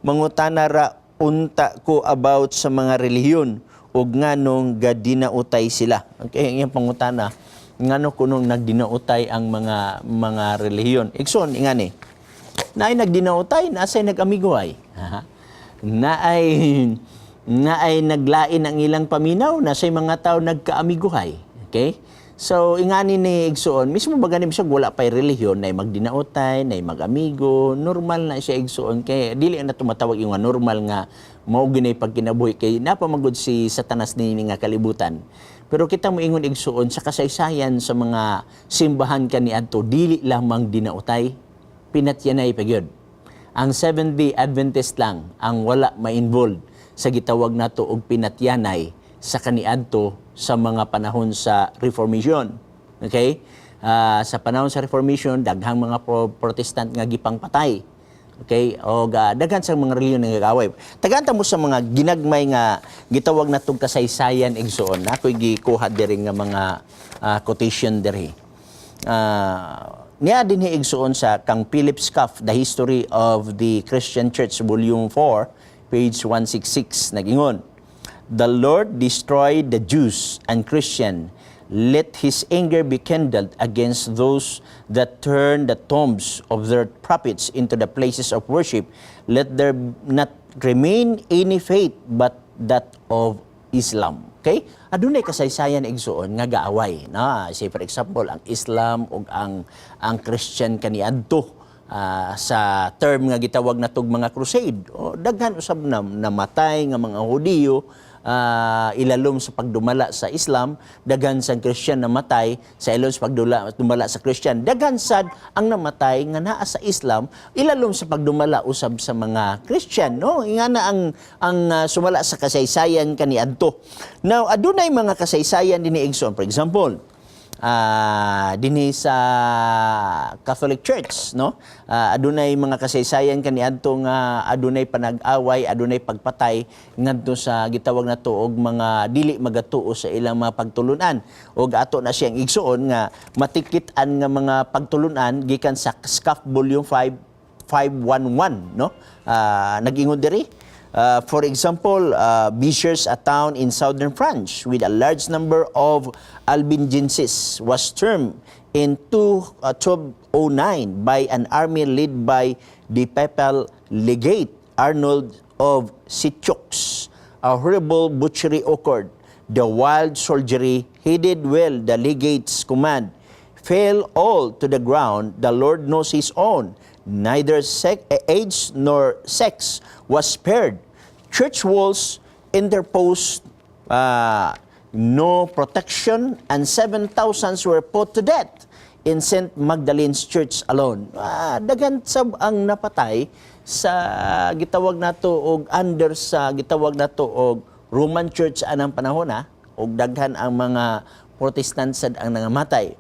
Mangutana ra unta ko about sa mga relihiyon ug nganong gadinautay sila. Okay, ang iyang pangutana, ngano kunong nagdinautay ang mga relihiyon? Igsoon, ingani. Naay nagdinautay, naasay nag-amigoay. Naay naglain ang ilang paminaw, nasay mga tao nagkaamiguhay. Okay? So, ingani ni igsoon, mismo ba gani bisag wala pa'y relihiyon, na magdinautay, na mag-amigo, normal na siya, igsoon. Kay dili na tumatawag yung nga normal nga mao ginay pagkinabuhi kay napamagod si Satanas ni nga kalibutan. Pero kita mo ingon, igsoon, sa kasaysayan sa mga simbahan kaniadto, dili lamang dinautay, pinatyanay pa gyud. Ang Seventh-day Adventist lang ang wala ma-involved sa gitawag nato og pinatyanay sa kaniadto sa mga panahon sa Reformation. Okay? Sa panahon sa Reformation, daghang mga Protestant nga gipangpatay. Okay? O daghan sa mga relihiyon nga gaway. Tagaan mo sa mga ginagmay nga gitawag natong kasaysayan, igsoon. Ako'y gikuha diri nga mga quotation diri. Niya din igsoon sa kang Philip Scaff, The History of the Christian Church, Volume 4, page 166, nagingon, "The Lord destroyed the Jews and Christian. Let his anger be kindled against those that turn the tombs of their prophets into the places of worship. Let there not remain any faith but that of Islam." Okay? Adunay kasaysayan, igsoon, nga gaaway. Na, say for example, ang Islam ug ang Christian kaniadto sa term nga gitawag natog mga crusade. O, daghan usab na namatay nga mga Hudiyo ilalom sa pagdumala sa Islam, daghan sa Christian namatay sa ilom sa pagdula dumala sa Christian. Daghan sad ang namatay nga naa sa Islam ilalom sa pagdumala usab sa mga Christian, no? Nga na ang sumala sa kasaysayan kaniadto. Now, adunay mga kasaysayan dinhi, igsoon. For example, dinhi sa Catholic Church, no? Adunay mga kasaysayan kaniadto nga adunay panag-away, adunay pagpatay ngadto sa gitawag nato og mga dili magatuo sa ilang mga pagtulunan. Og ato na siyang, igsoon, nga matikit-an nga mga pagtulunan gikan sa Scaff Volume 5 511, no? Nag-ingon diri, for example, Béziers, a town in southern France with a large number of Albigenses, was stormed in 1209 by an army led by the papal legate Arnold of Sittiaux. A horrible butchery occurred. The wild soldiery heeded well the legate's command, "Fell all to the ground, the Lord knows his own." Neither age nor sex was spared. Church walls interposed no protection and 7,000 were put to death in St. Magdalene's Church alone. Daghan sab ang napatay sa gitawag nato og under sa gitawag nato og Roman Church anang panahon ha, og daghan ang mga Protestant sad ang nangamatay.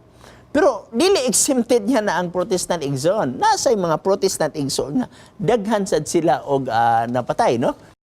Pero dili exempted niya na ang Protestant, igsoon. Nasay mga Protestant, igsoon, nga daghan sad sila og napatay, no?